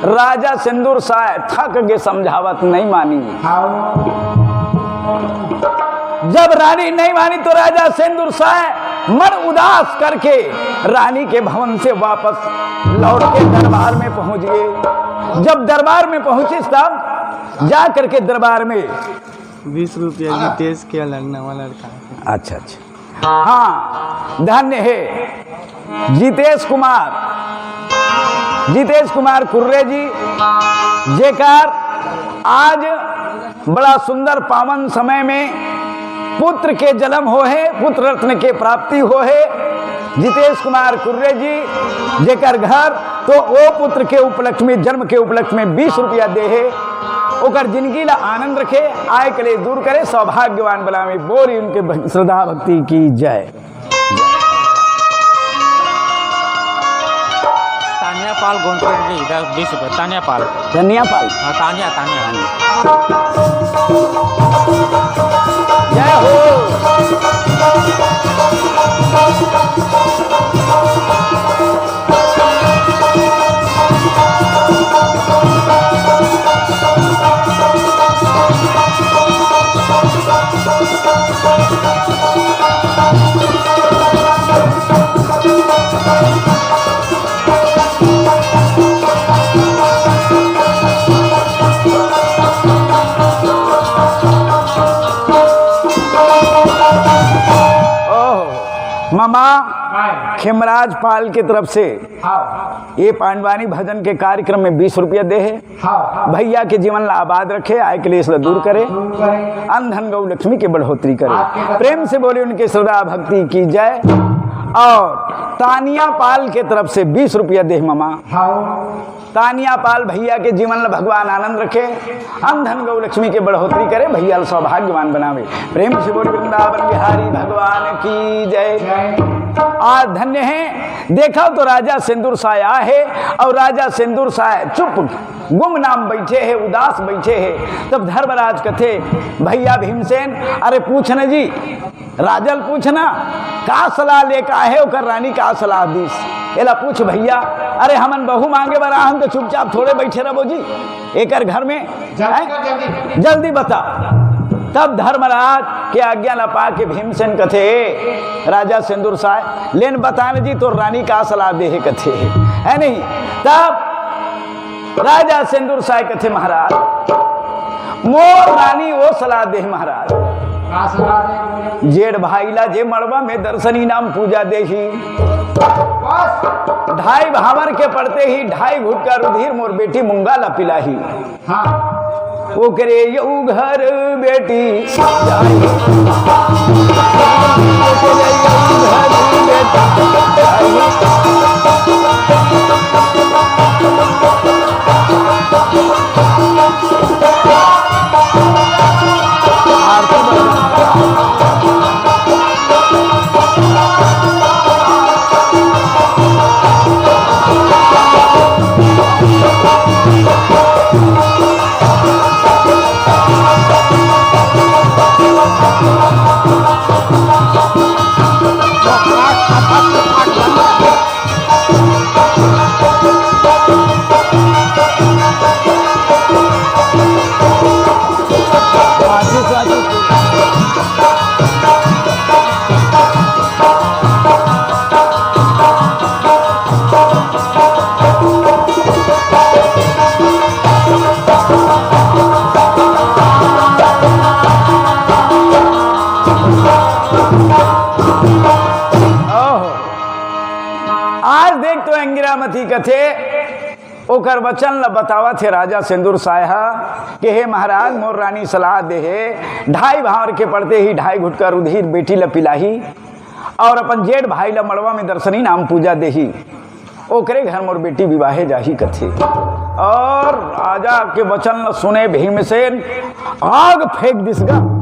राजा सिंदूर साय थक के समझावत नहीं मानी। हाँ। जब रानी नहीं मानी तो राजा सिंदूर साय मन उदास करके रानी के भवन से वापस लौट के दरबार में पहुंच गए। जब दरबार में पहुंचिस तब जा करके दरबार में बीस रुपया जितेश के अलग नवा लड़का। अच्छा, अच्छा। हाँ, धन्य हे जितेश कुमार, जितेश कुमार कुर्रे जी, जेकर आज बड़ा सुंदर पावन समय में पुत्र के जन्म हो हे, पुत्र रत्न के प्राप्ति हो हे। जितेश कुमार कुर्रे जी, जेकर घर तो ओ पुत्र के उपलक्ष्य में, जन्म के उपलक्ष्य में बीस रुपया दे हे, ओकर जिंदगी ला आनंद रखे, आय कलेश दूर करे, सौभाग्यवान बनावे। बोली उनके भक-, श्रद्धा भक्ति की जय। तानिया पाल गोंदपुर के इधर बीस रुपए, तानिया पाल। तानिया पाल। हाँ, तानिया, तानिया। जय हो। ममा, हाँ। खेमराज पाल के तरफ से हाँ। ये पांडवानी भजन के कार्यक्रम में बीस रुपया दे हे। हाँ, हाँ। भैया के जीवन ला आबाद रखे, आय क्लेश ला दूर करे, दूर करे। अन धन गौ लक्ष्मी के बढ़ोतरी करे। आपके बस प्रेम से बोले उनके श्रद्धा भक्ति की जय। और तानिया पाल के तरफ से बीस रुपया दे ममा। हाँ। तानिया पाल भैया के जीवन ला भगवान आनंद रखे, अन धन गौ लक्ष्मी के बढ़ोतरी करे, भैया ला सौभाग्यवान बनावे। प्रेम से बोल वृंदावन बिहारी भगवान की जय। जय। आज धन्य हे, देखव तो राजा सेंदुर साय आहे और राजा सेंदुर साय चुप गुमनाम बैठे हे, उदास बैठे हे। तब धर्मराज कथे, भैया भीमसेन, अरे पूछ न जी, राजा ल पूछ ना, का सलाह लेके आहे, ओकर रानी का सलाह दीस, एला पूछ भैया। अरे हमन बहू मांगे बर आहन तो चुपचाप थोड़े बैठे रहबो जी एकर घर में, जल्दी हैं? कर, जल्दी। जल्दी बता। तब धर्मराज के आज्ञा ला पाके भीमसेन कथे, राजा सेंदुर साय, लेन बता न जी तोर रानी का सलाह दे हे कथे, है नहीं? तब राजा सेंदुर साय कथे, महाराज, मोर रानी वो सलाह दे, महाराज। का सलाह दे? जेठ भाई ला जे मड़वा में दर्शनी नाम पूजा देही, बस। ढाई भांवर के पड़ते ही ढाई घुटका रुधिर मोर बेटी मुंगा ला पिलाही। हाँ। ओकरे यऊ घर बेटी जाही। ओकरे यऊ घर बेटी जाही। ओहो। आज देख तो अंगिरामती कथे, ओकर वचन ल बतावत हे राजा सेंदुर साय ह कि हे महाराज, मोर रानी सलाह दे हे, ढाई भांवर के पड़ते ही ढाई घुटका रुधिर बेटी ल पिलाही और अपन जेठ भाई ल मड़वा में दर्शनी नाम पूजा देही, ओकरे घर मोर बेटी विवाहे जाही कथे। और राजा के वचन ल सुने भीमसेन आग फेंक दिस गा।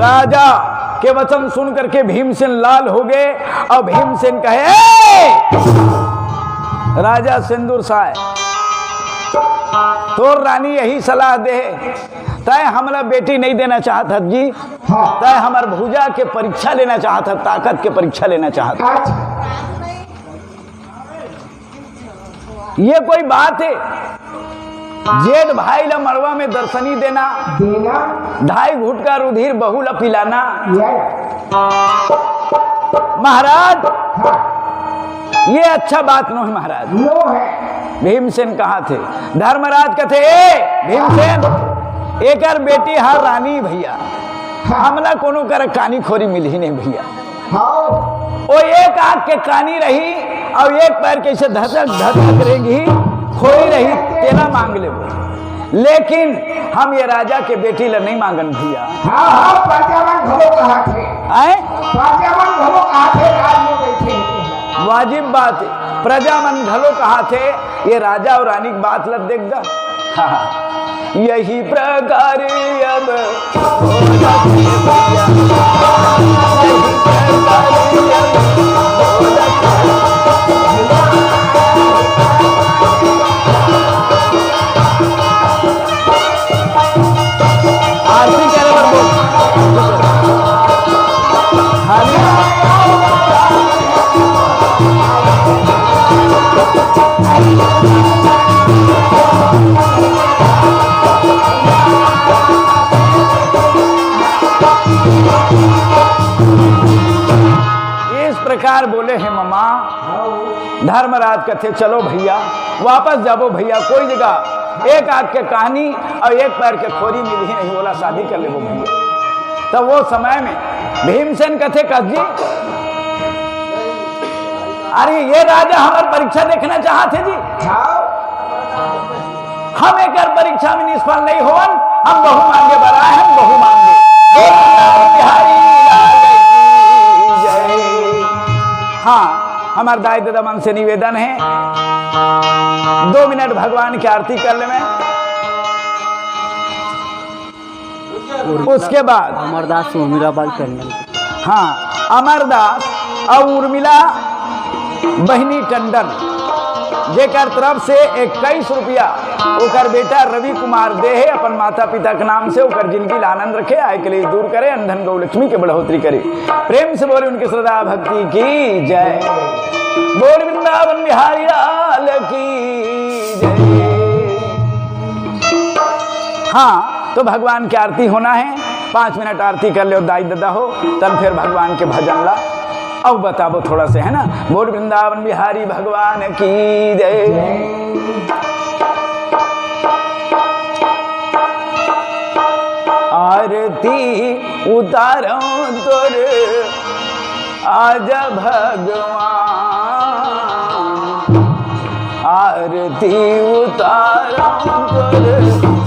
राजा के वचन सुन करके भीमसेन लाल हो गए और भीमसेन कहे, "ए! राजा सेंदुर साय, तोर रानी यही सलाह दे, तय हमला बेटी नहीं देना चाहत हस जी, हाँ। तय हमर भुजा के परीक्षा लेना चाहत हस, ताकत के परीक्षा लेना चाहत हस।" अच्छा। ये कोई बात हे? जेठ भाई ला मड़वा में दर्शनी देना, देना। ढाई घुटका रुधिर बहू ला पिलाना। या। महाराज, हाँ। ये अच्छा बात नो हे महाराज। नो हे। भीमसेन कहाथे, धर्मराज कथे, "ए भीमसेन, एकर बेटी हर रानी भैया, हाँ। हमला कोनो कर कानी खोरी मिलही नहीं भैया।" हाँ। ओ एक आँख के कानी रही और एक पैर के ऐसे धधक धधक रेंगही, खोरी रही, तेला मांग लेबो, लेकिन हम ये राजा के बेटी ला नहीं मांगन भैया। हाँ, हाँ, प्रजा मन घलो कहाथे। आय? प्रजा मन घलो कहाथे, राज में बैठे हे। वाजिब बात हे, प्रजा मन घलो कहाथे, ये राजा और रानी के बात ला देख गा। हाँ, हाँ। यही प्रकार अब आरती करे बर बोल। खाली इस प्रकार बोले हे ममा। धर्मराज कथे, "चलो भैया, वापस जाबो भैया, कोई जगह एक आँख के कानी और एक पैर के खोरी मिलही नहीं, ओला शादी कर लेबो भैया।" तब वो समय में भीमसेन कथे, "कस जी, अरे, ये राजा हमर परीक्षा देखना चाहत हे जी। हम एकर परीक्षा में निष्फल नहीं होवन, हम बहु मांगे बराए, हम बहु मांगे। बोल वृंदावन बिहारी लाल की जय। हाँ, हमर दाई ददा मन से निवेदन हे, दो मिनट भगवान के आरती कर लेवे। उसके बाद अमरदास उर्मिला बाई टंडन। हाँ, अमरदास अउ उर्मिला बहिनी टंडन, जेकर तरफ से इक्कीस रुपया ओकर बेटा रवि कुमार दे हे अपन माता पिता के नाम से, ओकर जिंदगी ला आनंद रखे, आय कलेश दूर करे, अनधन गौ लक्ष्मी के बढ़ोतरी करे। प्रेम से बोले उनके श्रद्धा भक्ति की जय। बोल वृंदावन बिहारी लाल की जय। हाँ, तो भगवान के आरती होना हे, पाँच मिनट आरती कर लेव दाई ददा हो, तब फिर भगवान के भजन ला अउ बताबो थोड़ा से, है ना। बोल वृंदावन बिहारी भगवान की जय। आरती उतारो तोर आजा भगवान, आरती उतारो तोर।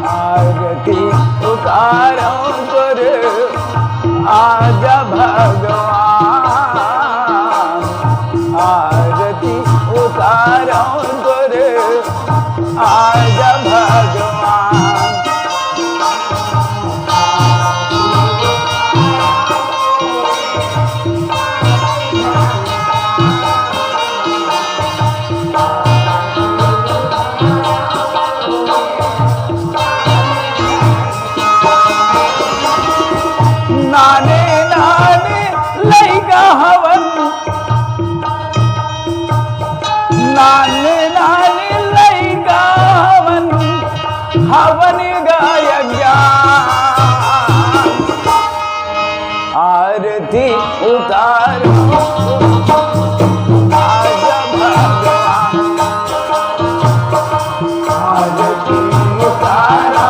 आरती उतारो तोर आजा भगवान, आरती उतारो तोर आजा भगवान। नाने नाने लइका हवन, नाने नाने लइका हवन, हवन गाय ज्ञान। आरती उतारो आजा भगवान, आरती उतारो।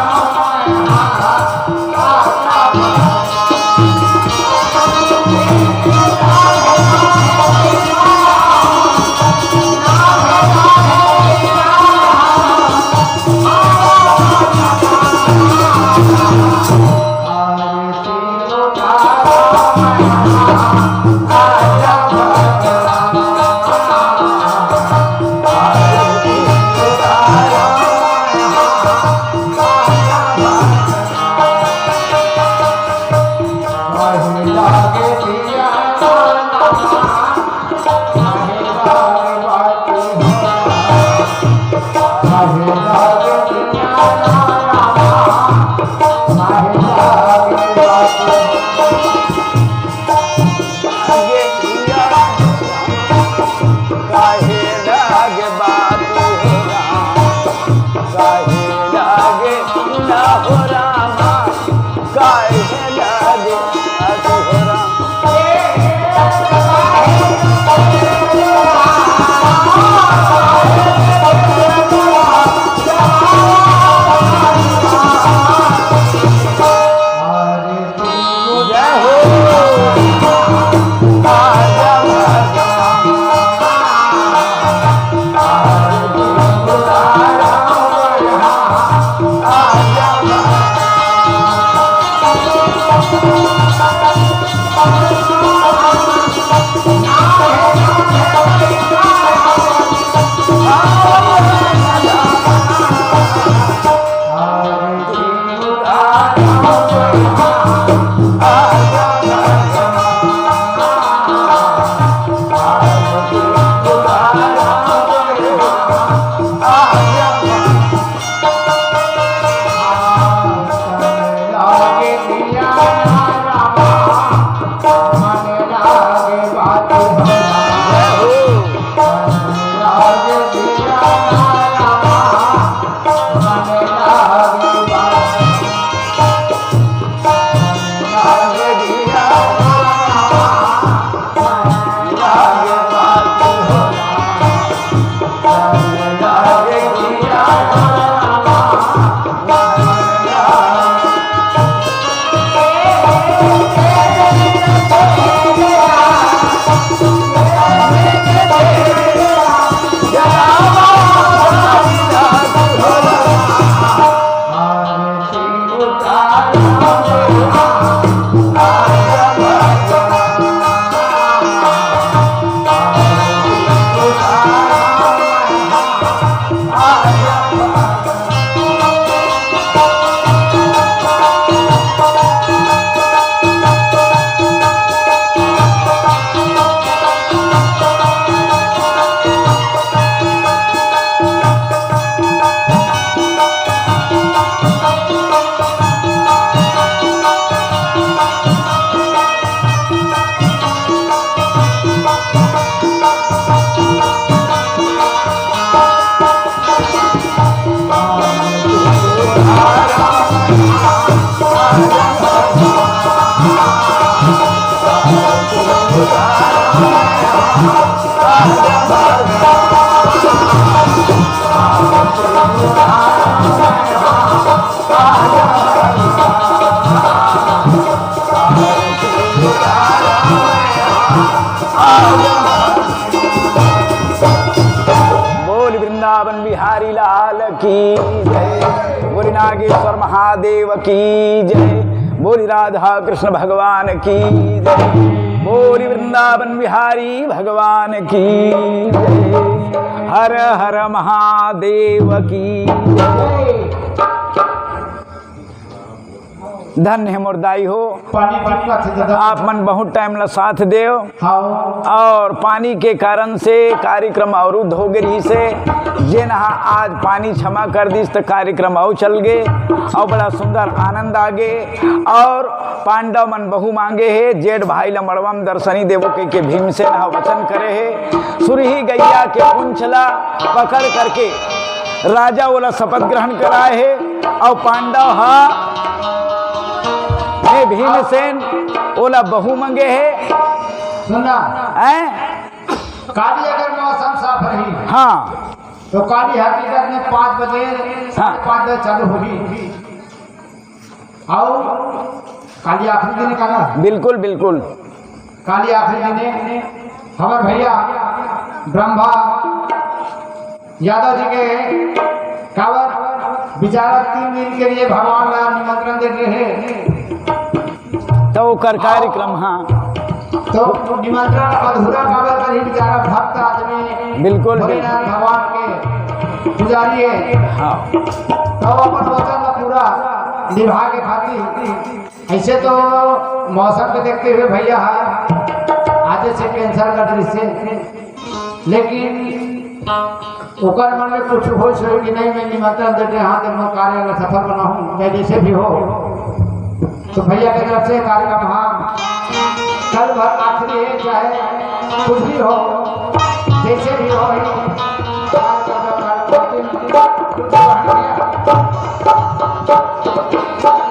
बोल वृंदावन बिहारी लाल की जय, बोल नागेश्वर महादेव की जय, बोल राधा कृष्ण भगवान की जय, बोल वृंदावन बिहारी भगवान की जय, हर हर महादेव की जय। धन्य हे मोर दाई हो, पानी, पानी ला थे दादा। आप मन बहुत टाइम ला साथ देव। हाँ। और पानी के कारण से कार्यक्रम अवरुद्ध हो गे रहिस हे, जेन हा आज पानी क्षमा कर दिस त कार्यक्रम अउ चल गे और बड़ा सुंदर आनंद आ गे। और पांडव मन बहू मांगे हे, जेठ भाई ला मड़वा म दर्शनी देवो कहिके भीमसेन हा वचन करे हे। सुरही गैया के पूंछ ला पकड़ करके राजा ओला शपथ ग्रहण कराए हे। अउ पांडव हा ने भीमसेन ओला बहू मंगे हे। सुनना। हैं? काली अगर मौसम साफ रही, हाँ। तो काली हकीकत में पाँच बजे, हाँ। साढ़े पाँच बजे चालू होही। अउ काली आखिरी दिन हे का? बिल्कुल, बिल्कुल। काली आखिरी दिन हे। हमर भैया ब्रह्मा यादव जी के काबर बिचारा तीन दिन के लिए भगवान ला निमंत्रण दे रहे हैं। तो ओकर कार्यक्रम, हाँ। तो निमंत्रण अधूरा काबर करही, बिचारा भक्त आदमी बिल्कुल, भोलेनाथ बिल्कुल। भगवान के पुजारी है। हाँ। तो अपन वचन ला पूरा निभा के खातिर ऐसे तो मौसम के देखते हुए भैया हा आज से cancel कर दे रहिस हे, लेकिन ओकर मन में कुछ होश होही कि नहीं, मैं निमंत्रण देते हां तो मैं कार्य ला सफल बनाहूं, मैं जैसे भी हो। तो भैया के तरफ से कार्यक्रम, हाँ, कल भर आखिरी है, चाहे कुछ भी हो, जैसे भी हो,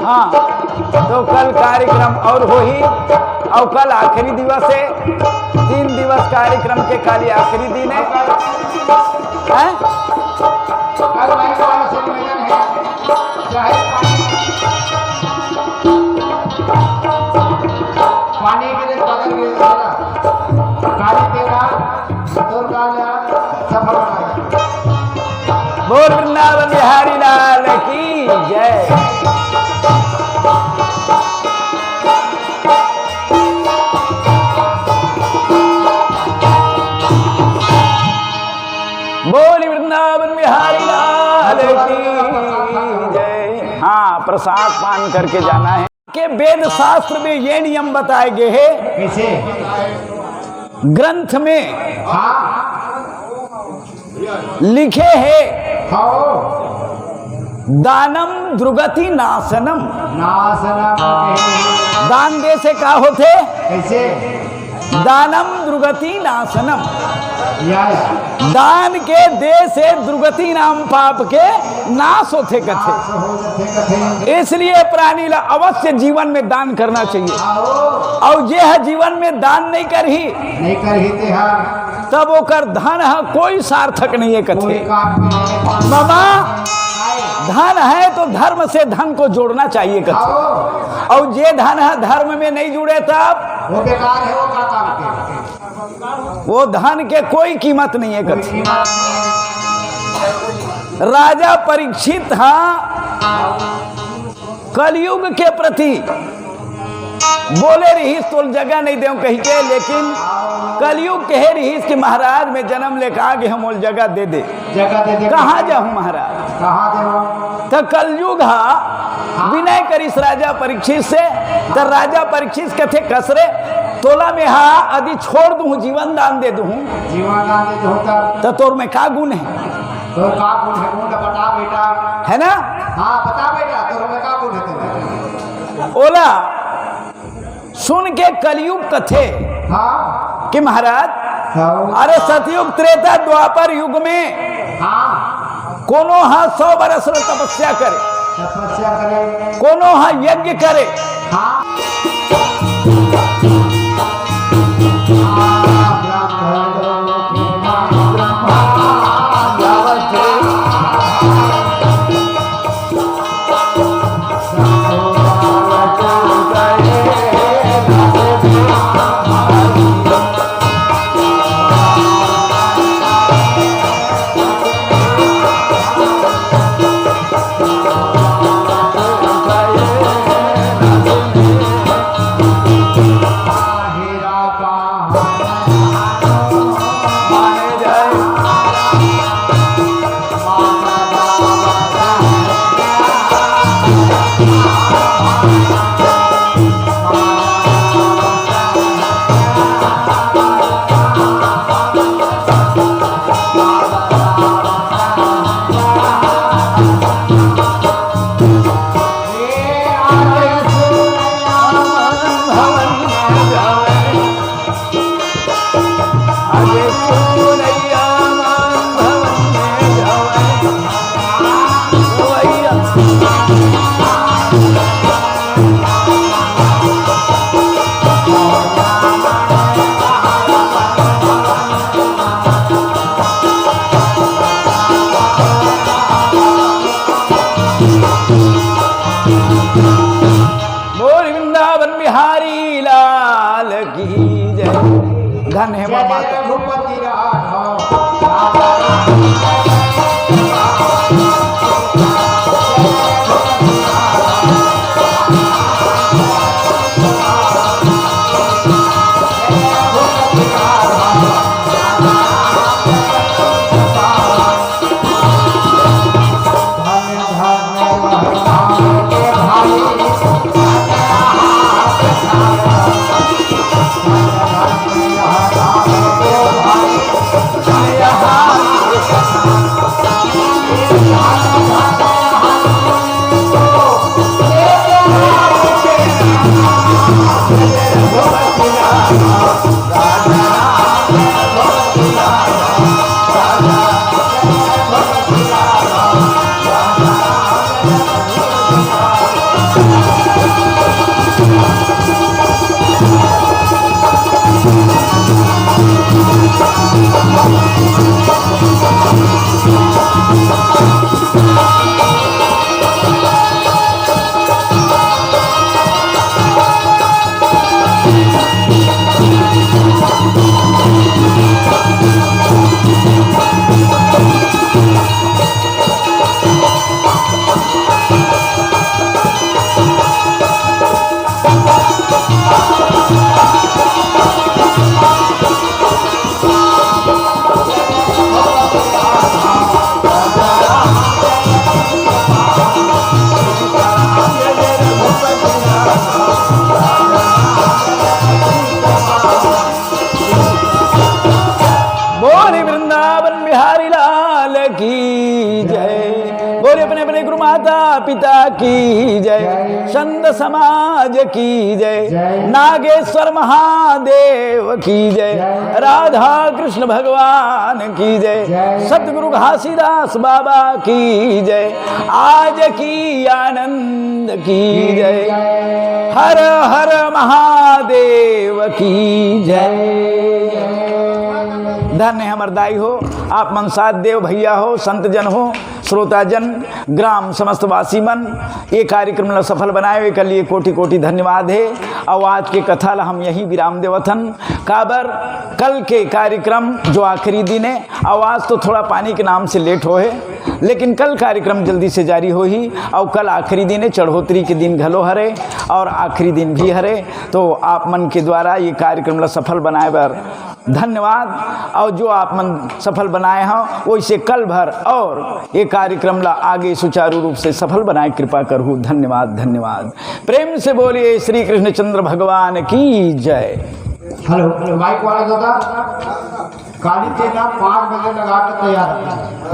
हाँ, तो कल कार्यक्रम और होही, और कल आखिरी दिवस हे, तीन दिवस कार्यक्रम के काली आखिरी दिन हे। हैं? कल भाई का से निवेदन है, चाहे पानी के लिए बदल गए, काली तेरा तोर काल सफल बना। बोल वृंदावन बिहारी लाल की जय। बोल वृंदावन बिहारी लाल की जय। हाँ, प्रसाद पान करके जाना है। के वेद शास्त्र में ये नियम बताए गए हैं, कैसे? ग्रंथ में हाँ। लिखे हैं, हाँ। दानम दुर्गति नाशनम। नाशनम। दान दे से का होथे? कैसे? दानम दुर्गति नाशनम। या, या। दान के दे से दुर्गति नाम पाप के नाश होथे कथे। नाश हो जाथे कथे। इसलिए प्राणी ला अवश्य जीवन में दान करना चाहिए। आओ। और जे ह जीवन में दान नहीं करही, नहीं करही ते ह। तब ओकर धन ह कोई सार्थक नहीं है कथे। कोई काम नहीं है। मामा, धन है तो धर्म से धन को जोड़ना चाहिए कथे। आओ। और जे धन ह धर्म में नहीं जुड़े तब वो बेकार है, वो का काम के? वो धन के कोई कीमत नहीं है कथे। राजा परीक्षित हा कलयुग के प्रति बोले रिहिस, "तोल जगह नहीं देव" कहिके, लेकिन कलयुग कहे रिहिस कि "महाराज, मैं जन्म लेके आ गे हंव, मोल जगह दे दे।" जगह दे दे। "कहाँ जाहूँ महाराज?" कहाँ जाहूँ? त कलयुग हा विनय करिस राजा परीक्षित से। त राजा परीक्षित कथे, "कस रे, तोला मैं हा अदि छोड़ दूहूँ, जीवन दान दे दूहूँ, जीवन दान दे दूहूँ, त त तोर में का गुण हे?" तोर का गुण हे, गुण बता बेटा। है ना? हाँ, बता बेटा, तोर में का गुण हे तोर? ओला सुन के कलयुग कथे हाँ। कि महाराज, हाँ। अरे सतयुग, त्रेता, द्वापर युग में हाँ। कोनो हा सौ बरस ले तपस्या करे, तपस्या करे। कोनो हा यज्ञ करे। हाँ। बोल वृंदावन बिहारी लाल की जय। धन्य हे मोर माता। बोल वृंदावन बिहारी लाल की जय। बोल अपने अपने गुरु माता पिता की जय। जय। संत समाज की जय। जय। नागेश्वर महादेव की जय। जय। राधा कृष्ण भगवान की जय। जय। सतगुरु घासीदास बाबा की जय। आज की आनंद की जय। हर हर महादेव की जय। धन्य हमर दाई हो, आप मन साथ देव भैया हो, संत जन हो, श्रोता जन, ग्राम समस्त वासी मन, ये कार्यक्रम ला सफल बनाए के लिए कोटि कोटि धन्यवाद हे। अउ आज के कथा ला हम यही विराम देवत हन। काबर कल के कार्यक्रम जो आखिरी दिन हे, अउ आज तो थोड़ा पानी के नाम से लेट होहे, लेकिन कल कार्यक्रम जल्दी से जारी होही। अउ कल आखिरी दिन हे, चढ़ोतरी के दिन घलो हरे अउ आखिरी दिन भी हरे। तो आप मन के द्वारा ये कार्यक्रम ला सफल बनाए बर धन्यवाद। अउ जो आप मन सफल बनाए हो, वैसे कल भर अउ ये कार्यक्रम ला आगे सुचारू रूप से सफल बनाए कृपा करहू। धन्यवाद, धन्यवाद। प्रेम से बोलिए श्री कृष्णचंद्र भगवान की जय। हेलो, माइक वाला दादा, काली तेला पाँच बजे लगा के तैयार है।